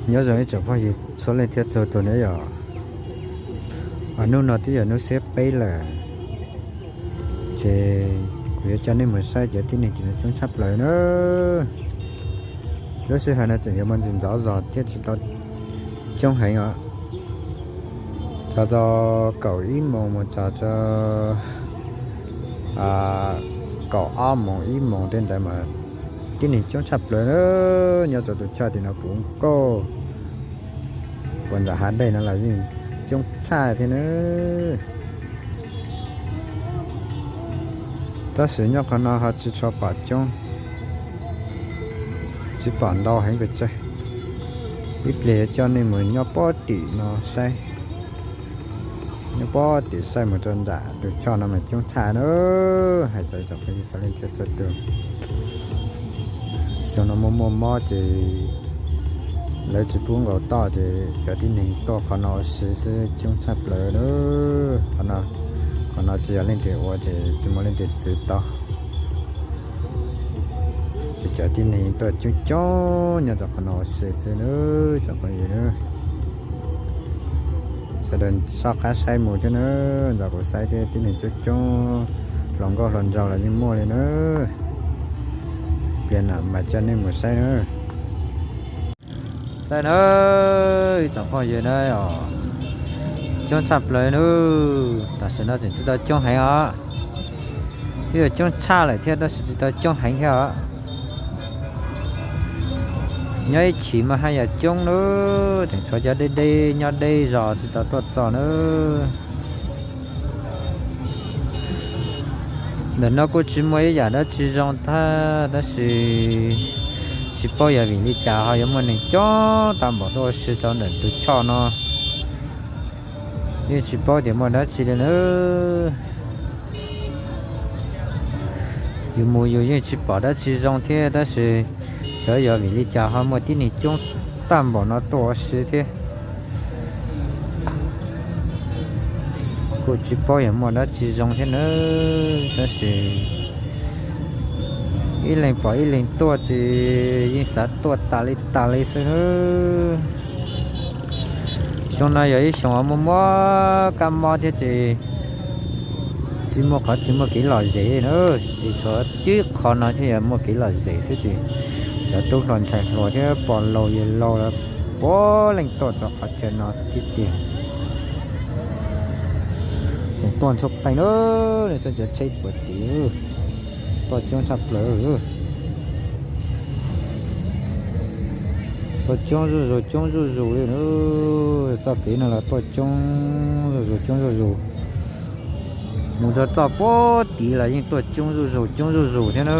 Nyob zoo ib tsoom phooj ywg txhua leej thiab txhua tus na yom. Hnub no twb yog hnub xiab peb lawm, ces kuv yuav coj nej mus saib cov tib neeg tim no coob tshaj plaws na. Lub sij hawm no tseem yuav muaj ntsis ntxov zog thiab tsis tau coob heev os. Txog tau kaum ib moos mus txog tau kaum ob moos ib moos tej ntawd mas tib neeg coob tshaj plaws na. Nyob rau tus choj tim no puv nkauj, puas ntawm hav dej no los yeej coob tshaj thiab na. Tab sis nyob qhov no ho tsis tshua pom coob, tsis pom ntau heev pes tsawg. Ib pliag yuav coj nej mus nyob pob tim no saib, nyob pob tim saib mus rau nram tus choj no mas coob tshaj na. Hais txog ib tsoom phooj ywg txhua leej thiab txhua tus, xyoo no muaj muaj mob ces lawv tsis pub nkaus toj ces cov tib neeg tuaj qhov no ua si xwb coob tshaj plaws na. Qhov no, qhov no tsis yog leej twg ua ces tsis muaj leej twg txwv tau. Ces cov tib neeg tuaj coob coob nyob rau qhov no ua si xwb na, tsoom phooj ywg na. Sawv daws soj qab saib mus thiab na, nrog kuv saib thiab, tib neeg coob coob, hluas nkauj hluas nraug los yeej muaj li na. Pliag no mas coj nej mus saib na. Saib na, ib tsoom phooj ywg na, coob tshaj plaws na. Tam sim no tseem tsis tau coob heev os, twb yog coob tshaj lawm thiab tab sis tsis tau coob heev thiab os. Nyob ib chim mas haj yam coob na, tseem tshuav cov deb deb nyob deb zog tsis tau tuaj txog na. Ntawm no kuj tsis muaj ib yam dab tsi zoo thiab tab sis tsis paub yog vim li cas ho yuav muaj neeg coob tag npaum tuaj ua si rau ntawm tus choj no. Yeej tsis paub tias muaj dab tsi li na. Yus mus yus yeej tsis pom dab tsi zoo thiab tab sis xyov yog vim li cas ho muaj tib neeg coob tag npaum no tuaj ua si thiab. Kuj tsis paub yog muaj dab tsi zoo thiab na, tab sis ib leeg pom ib leeg tuaj ces yeej xav tuaj tas li tas li xwb na. Xyoo no yog ib xyoo uas muaj muaj kab mob thiab ces tsis muaj qhov twg muaj kev lom zem na, ces tshuav tib qho no thiaj yog muaj kev lom zem xwb ces cov tub hluas ntxhais hluas thiab pog laus yawg laus los puav leej tuaj rau qhov chaw no tiag tiag. Tseem tuaj ntxhua plees na, nej saib cov tsheb puag tim, tuaj coob tshaj plaws. Tuaj coob zuj zus coob zuj zus li na, txoj kev no los tuaj coob zuj zus coob zuj zus. Mus rau txoj puag tid los yeej tuaj coob zuj zus coob zuj zus thiab na.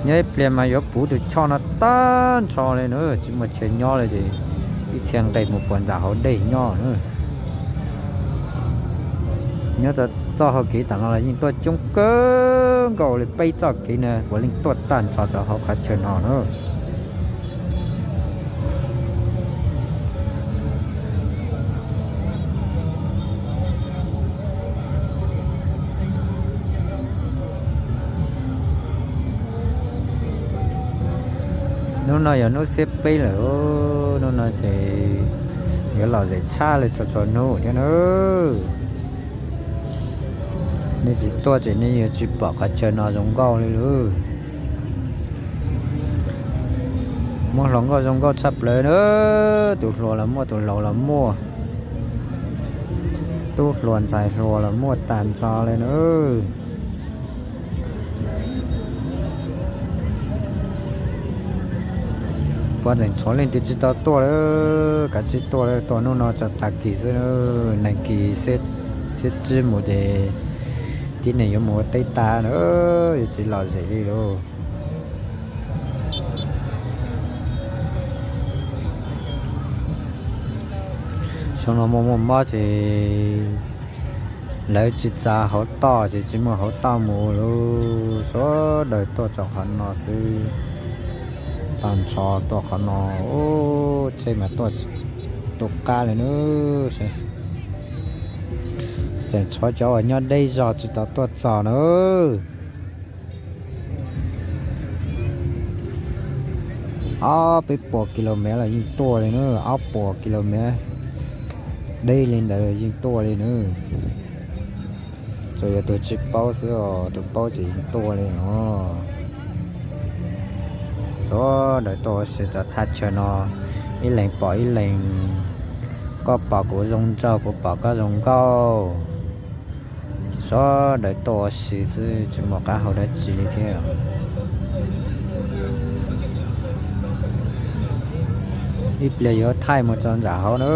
Nyob ib pliag mas yuav puv tus choj no tag nrho li na, tsis muaj chaw nyob li ces ib txhia nqes mus puag nram hauv dej nyob na. Nyob rau txoj hau kev tam no los yeej tuaj coob kawg nkaus li, peb txoj kev no puav leej tuaj tag nrho rau hauv qhov chaw no na. Hnub no yog hnub xiab peb lawm, hnub no ces yuav lom zem tshaj li txhua txhua hnub thiab na. Nej tsis tuaj ces nej yuav tsis pom qhov chaw no zoo nkauj li lawm. Muaj hluas nkauj zoo nkauj tshaj plaws na, tus hluas los muaj tus laus los muaj, tub hluas ntxhais hluas los muaj tag nrho li na. Puav tseem tshuav leej twg tsis tau tuaj lawm, kav tsij tuaj lawm, tuaj hnub no tso tag kis xwb, neeg kis siab tswb mus ces tib neeg yuav mus ua teb tas na, yuav tsis lom zem li lauj. Xyoo no muaj muaj mob ces lawv tsis txav hauv toj ces tsis muaj hauv toj mus lauj, sawv daws tuaj rau qhov no xwb. Tag nrho tuaj qhov no, tsheb mas tuaj tu qab li na. Tseem tshuav cov uas nyob deb zog tsis tau tuaj txog na. Ob peb puas kilomev los yeej tuaj li na, ob puas kilomev deb li ntawd yeej tuaj li na. Tsuas yog tus tsis paub xwb os, tus paub ces yeej tuaj li os. Sawv daws tuaj ua si txog thaj chaw no, ib leeg pom ib leeg, koj pom kuv zoo nraug, kuv pom koj zoo nkauj. Sawv daws tuaj ua si xwb tsis muaj qab hau dab tsi li thiab. Ib pliag yuav thaij mus txog nram hauv na,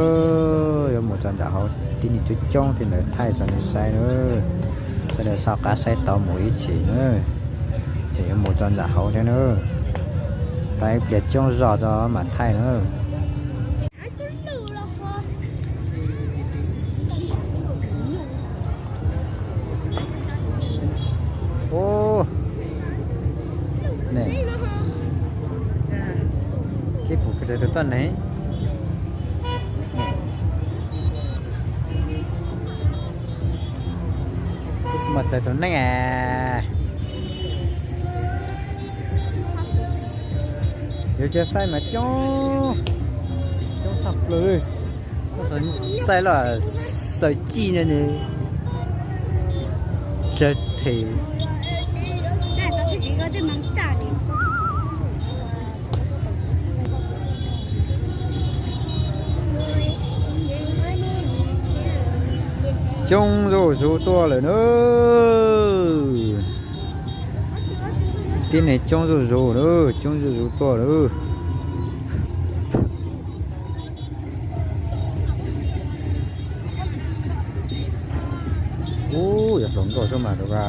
yuav mus txog nram hauv, tib neeg coob coob tej ntawd thaij tso nej saib na. Sawv daws soj qab saib tau mus ib chim na, ces yuav mus txog nram hauv thiab na. Tau ib pliag coob zog tso mam thaij na. Ub, ne, kib pum kws txawg tus tuaj neeg, kib tsis muaj txawg tus neeg. Yuav cov saib mas coob, coob tshaj plaws li. Saib los xaws cij no ne, tsawg them. Coob zuj zus tuaj lawm na. Tib neeg coob zuj zus na, coob zuj zus tuaj lawm. Ub, yog hluas nkauj sub mas tus ka.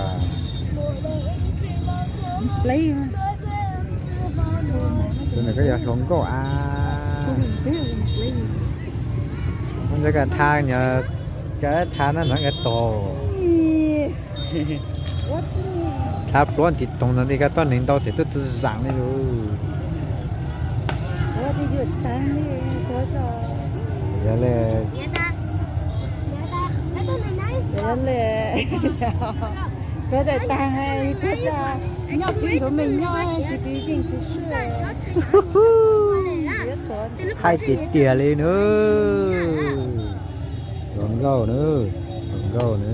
Tus ntawd koj yog hluas nkauj a. Ntawd ka tha, ka tha na ntawd ka tog. Tha pluav ntiv toog ntawd nti ka toj neeg ntau them tuaj tsi zaam li lawm. Yog le, tuav tawm taag, tuav txog nyob kib nkaus mej nyob, tus twg yeej tus xwb. Hais tiag tiag li na. Hluas nkauj na, hluas nkauj na.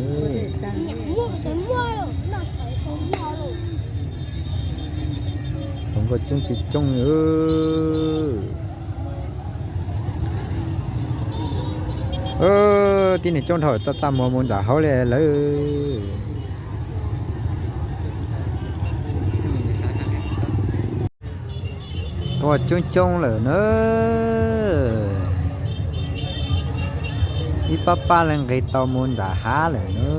Hluas nkauj coob tsis coob. Tib neeg coob dhau, txaj txaj muag mus nram hauv li lawm. Tuaj coob coob lawm na. Ib pab pab leej nqis tau mus nram hav lawm na.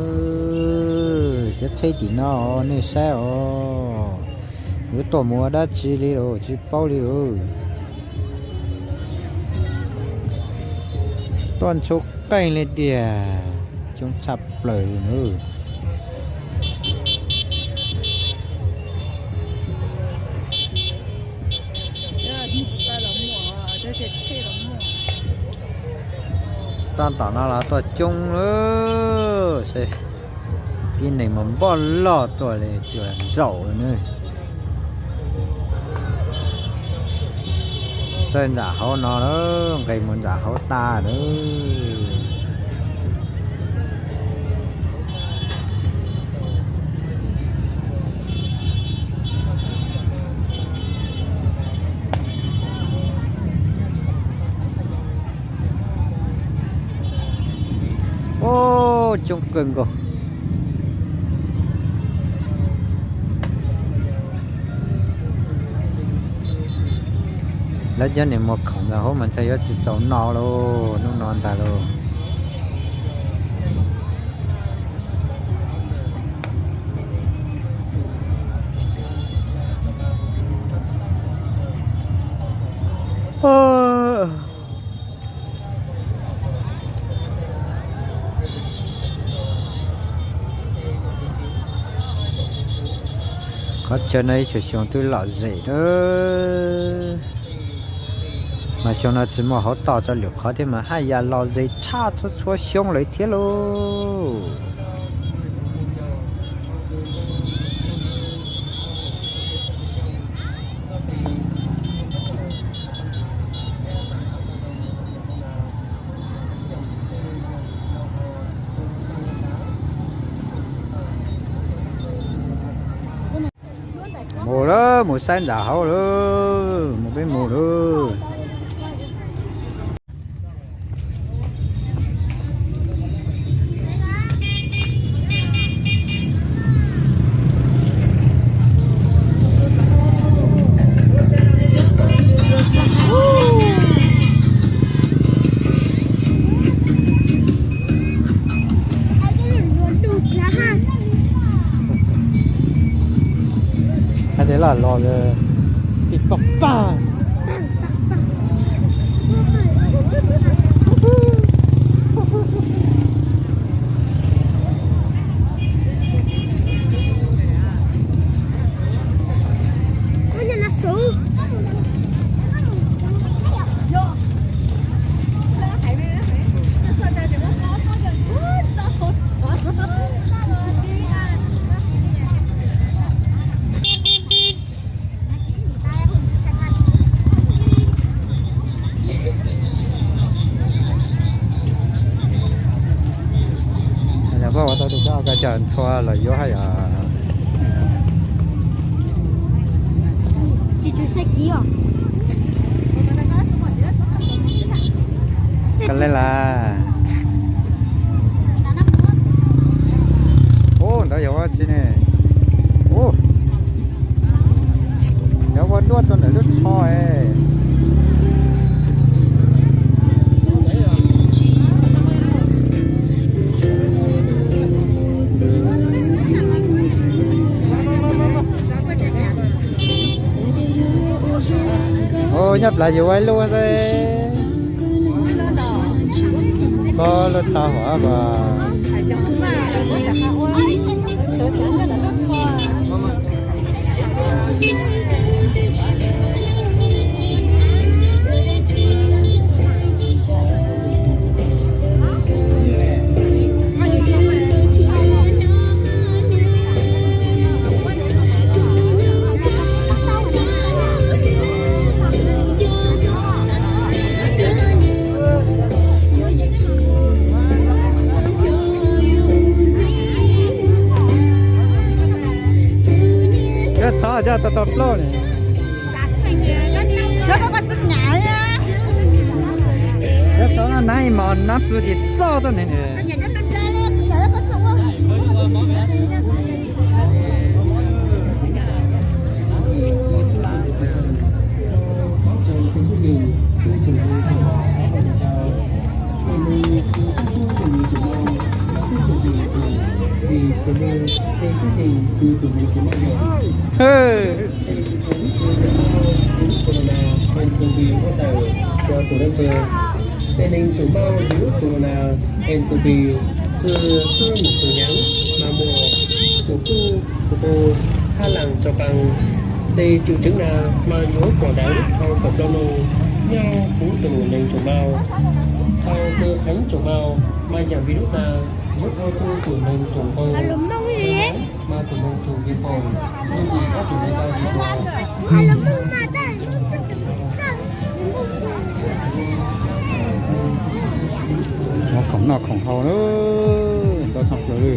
Cov tsheb tim no nej saib os. Yuav tuaj mus ua dab tsi li los tsis paub li os. Tuaj ntxhua qeej li tiag, coob tshaj plaws li na. Sab tom no los tuaj coob lawm, tib neeg mas npoj loj tuaj li tsis nraum na. Txawj nram hauv no lawm, nqis mus nram hauv tag lawm. Ub, coob kawg nkaus. Lawv cov niam muag khoom ntawd hauv mas ntshe yuav tsis txaus noj lauj, hnub no ntag lauj. Qhov chaw no ib xyoo xyoo twb lom zem na, mas xyoo no tsis muaj hauv toj tso lwm qhov thiab mas haj yam lom zem tshaj txhua txhua xyoo lawm thiab lauj. Mus saib nram hauv lawm, mus peb mus lawm. Hais tias loj los txij paj paj. Yog koj ua tau tus koj ua koj coj ntxhua los yuav haj yam. Koj leg las. Ub, ntawd yog ua tsi ne? Ub, yog ua duab rau ntawm lub tsho es. Ub, nyob plab yus ua ib lub xwb. Koj lub tsho hov as. Cov txhob coj tau tau plaub ne. Cov txhob no nab ib mos nab plw ces txoj tuaj ne. Tus neeg tsum mauj virus corona ncov txwv xwb mus txwv nyav mas muaj tsum kuj tus pu hab laas tso paa. Tes tswm tseev na mas yuav pom dawv dhau kaum rau nub nyob huv tus neeg tsum mauj. Thaus kws heev tsum mauj mas yaam virus na yuav ua rua tus neeg tsum nqaws, mas tus neeg tsum viv foom, txuj ci ob tug neeg tau viv foom. Khoom noj khoom haus, tau tshaj plaws li.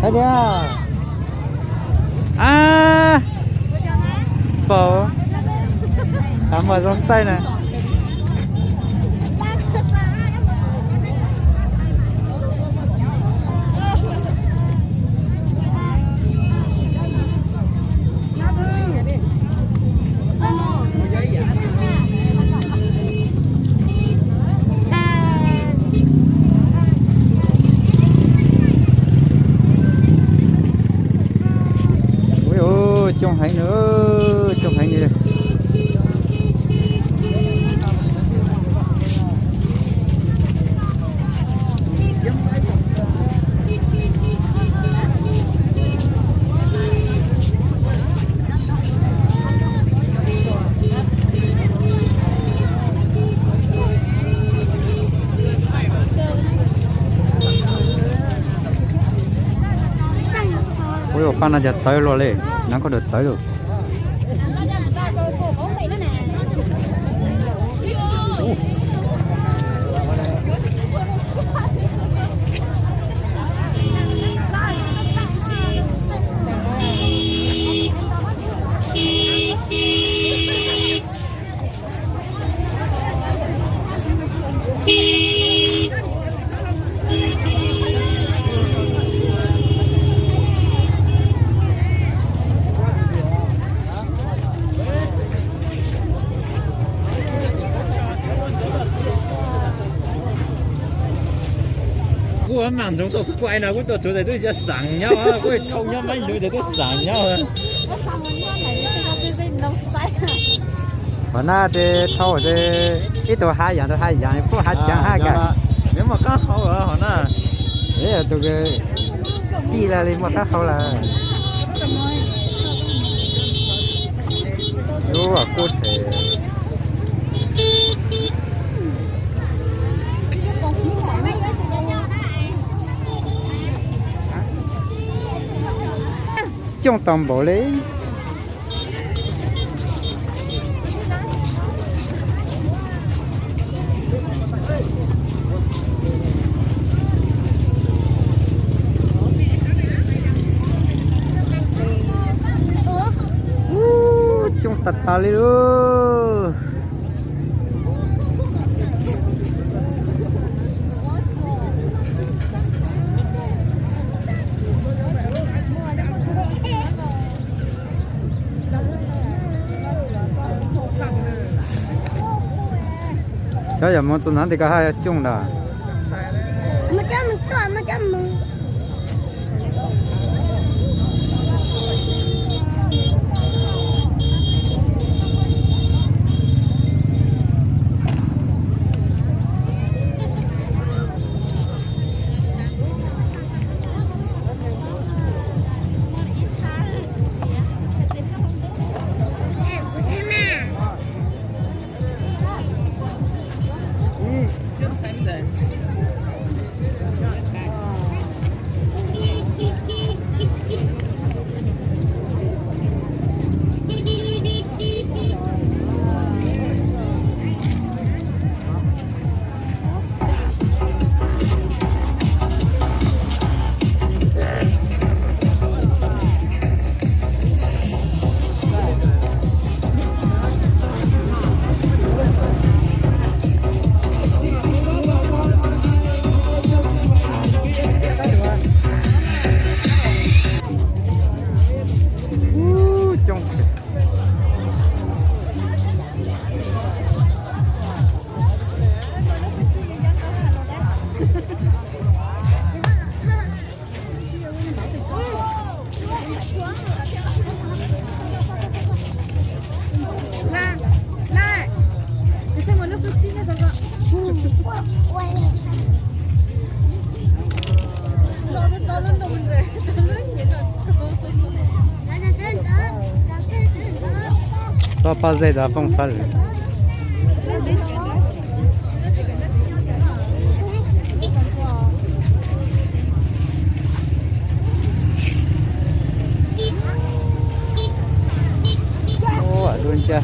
Hais tias, a, paus, a, muaj zoo saib na. Coob heev na, coob heev li. Ua yuav paj no cas txawv luaj li, nab koj dawm txawv lawm. Kuv mam ntsoov tuaj kuaj no, kuv tuaj tsuav tes tub xav xav nyob, kuv thauj nyob maib lub tes tub xav nyob. Qhov na ces thauj ces ib tug hab yam, tus hab yam puab hab caav hab kas. Nws muaj qab hau hov na. Tus tij lawm li muaj qab hau lawm. Lub kub them. Coob tau npaum li. Coob tag tag li lauj. Cov yam mus txog nrad ntawd koj haj coob ntag. Toj paj zej tas fooj tag lawm. Ua dua ntsia.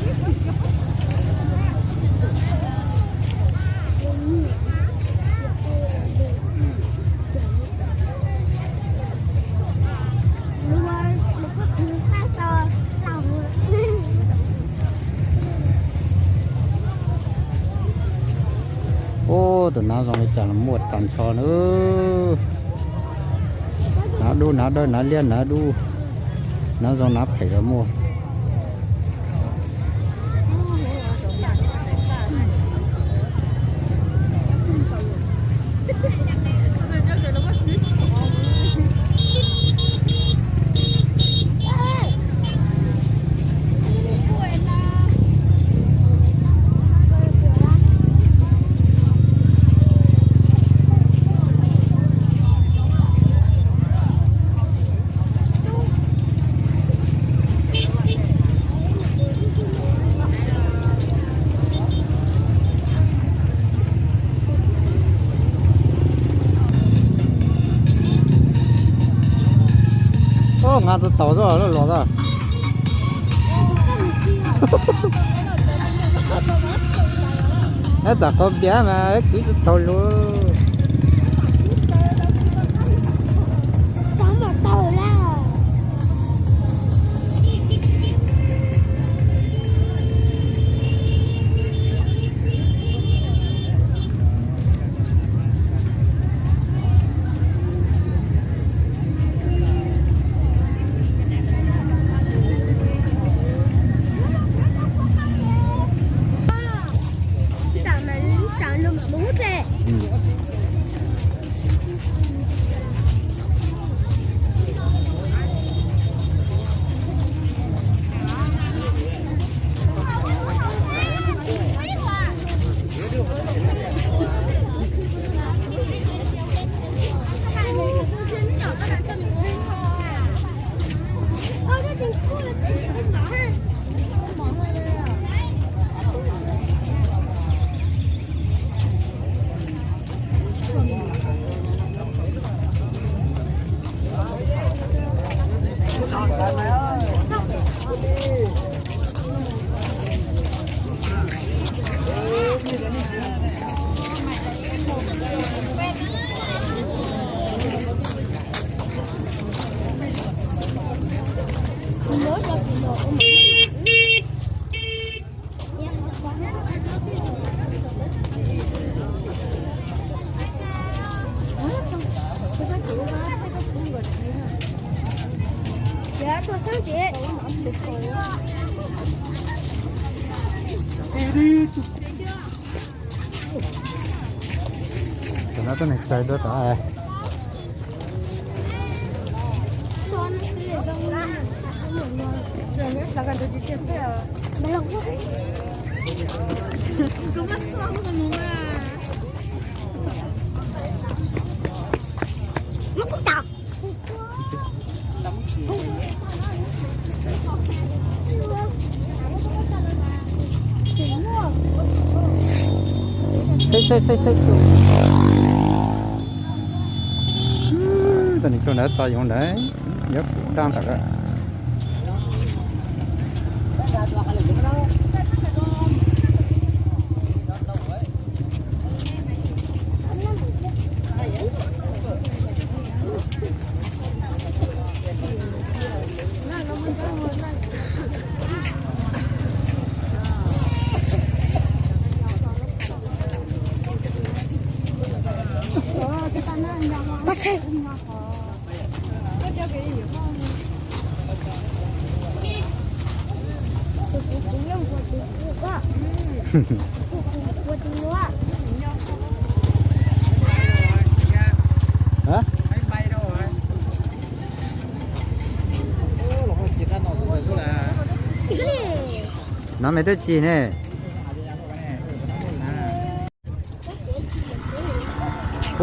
Ub, tus nav zoo li cas los muaj tag nrho na. Nav dub, nav dawb, nav liab, nav dub, nav zoo, nav phem los muaj. Nqa tau taus xwb los los xwb. Neb txam qau npias mas kwv tsis taus lus. Cov no tuaj neeg txawg dua tom. Txheb txheb txheb txheb. Tau nws tso ntawd tso yoov ntawd, yuav kuv dab ntawd. Pab tseg. No me twb tsis ne.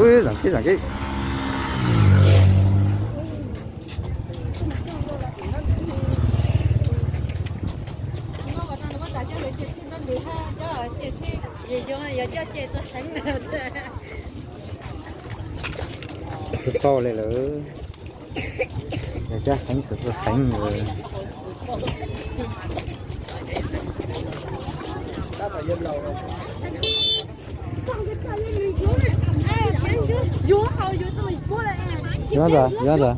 Ui, zam kib zam kib. Tsis tau li lawm. Yog caj heev xwb xwb heev li. Yuav ntawd, yuav ntawd.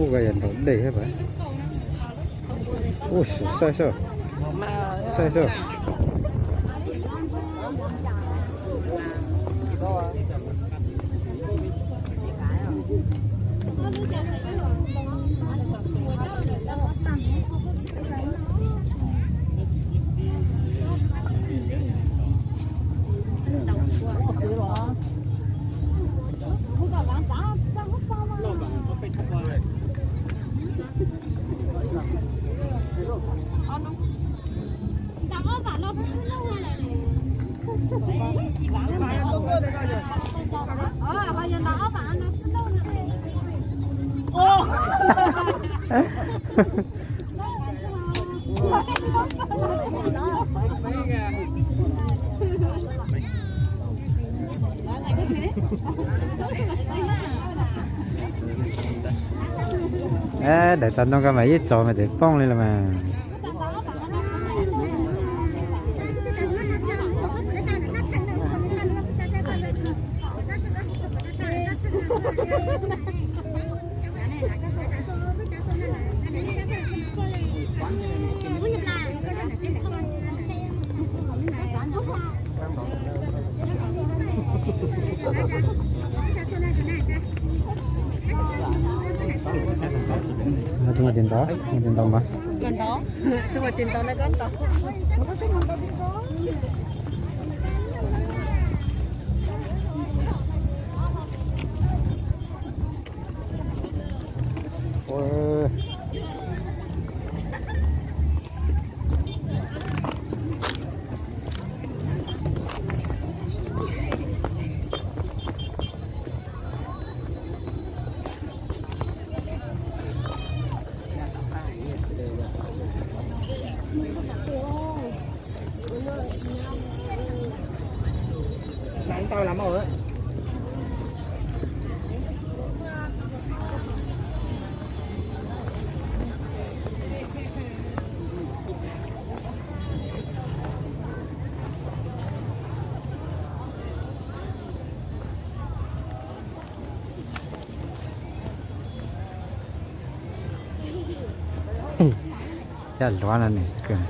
Ub, yog nraum dej thiab. Ub, saib saib, saib saib. Daim txav ntoo ko mas ib txog mas tseem poob li los mas. Tus ntau, tus ntau mas. Caj luav no nws kawg.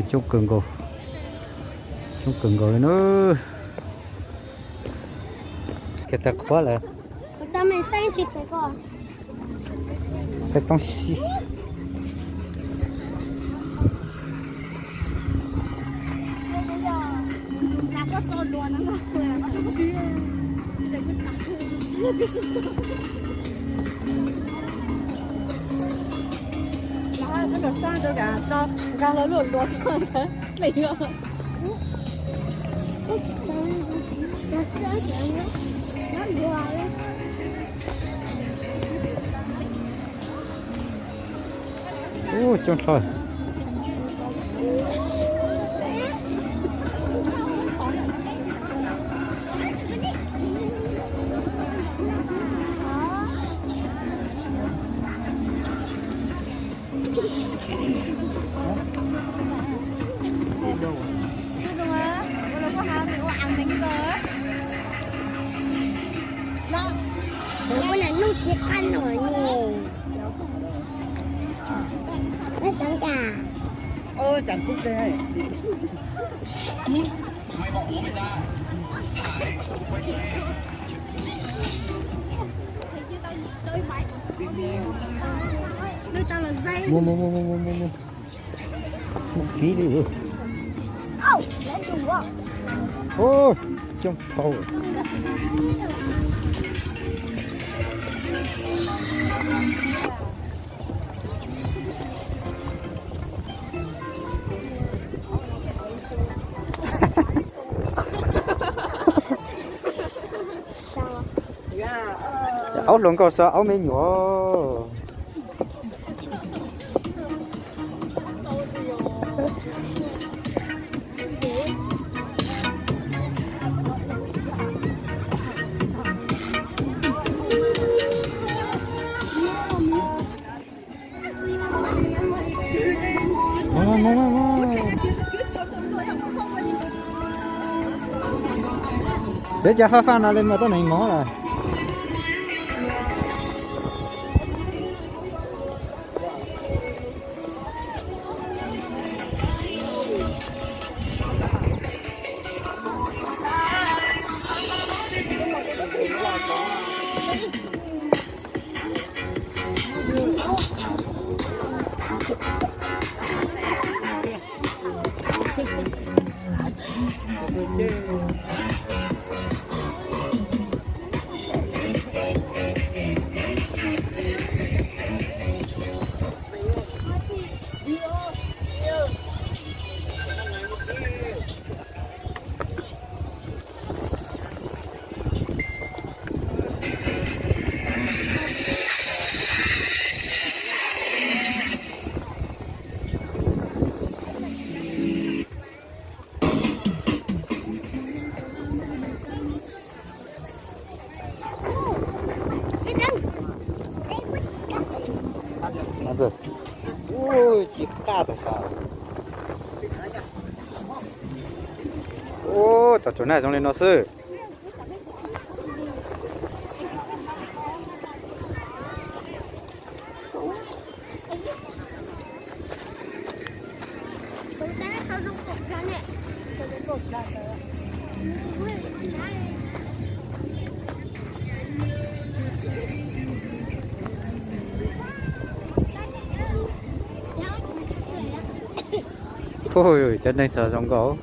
Coob kawg nkaus, coob kawg nkaus li na. Kiag tag qhuav lawm. Saib toob sib. Nqa lawv luam luas tso ntawd ple os. Ub, coob dhau. Ua noj tsis qab no ne. Noj tseeb cas? Mus, mus, mus, mus, mus, mus. Mus kiv li. Ua, coob dhau. Hluas nkauj so aub me nyuam. Txiav cov faj faj no li mas tuaj neeg mov lawm. Tsis qaj tas sav. Ub, tom tsuas na zoo li no xwb. Ub, cov neeg xav zoo nkauj.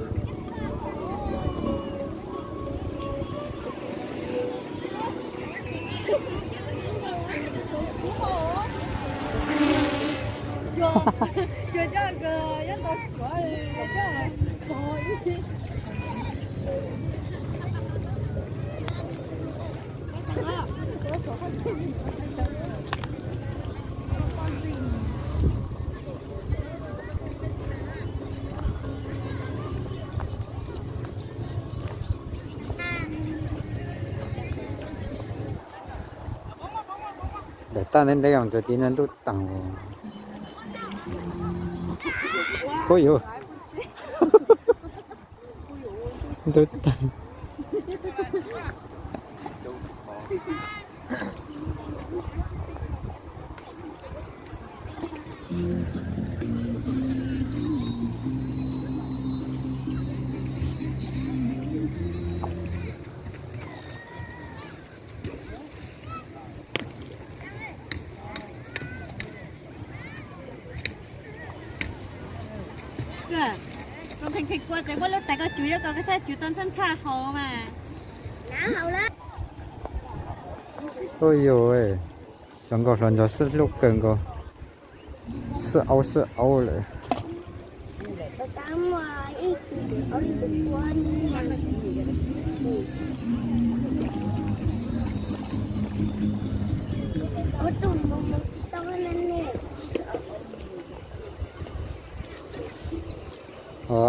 Daim tag ntev ntev os, ntxuav tid no ntuj tag. Ub yuv, ntuj tag. Koj kheev kua tseem muab lub tais koj cuv, yog koj koj xav cuv tau ntxhab ntxhab haus mas. Ub yuv, zoo nkauj hluas nraug xwb hlub kawg nkaus, xwb aub xwb aub lawm.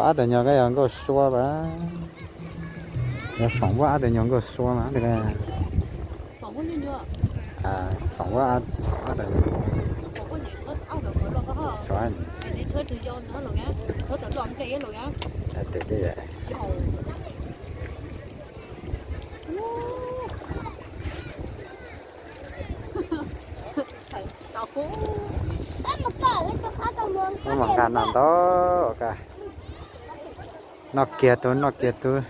Ab tawg nyuag koj yog nkauj suab as. Yog foom vuab ab tawg nyuag nkauj suab mas. Foom vuab ab tawg nyuag. Muab mas nqa no ntau, noj kiag tus, noj kiag tus.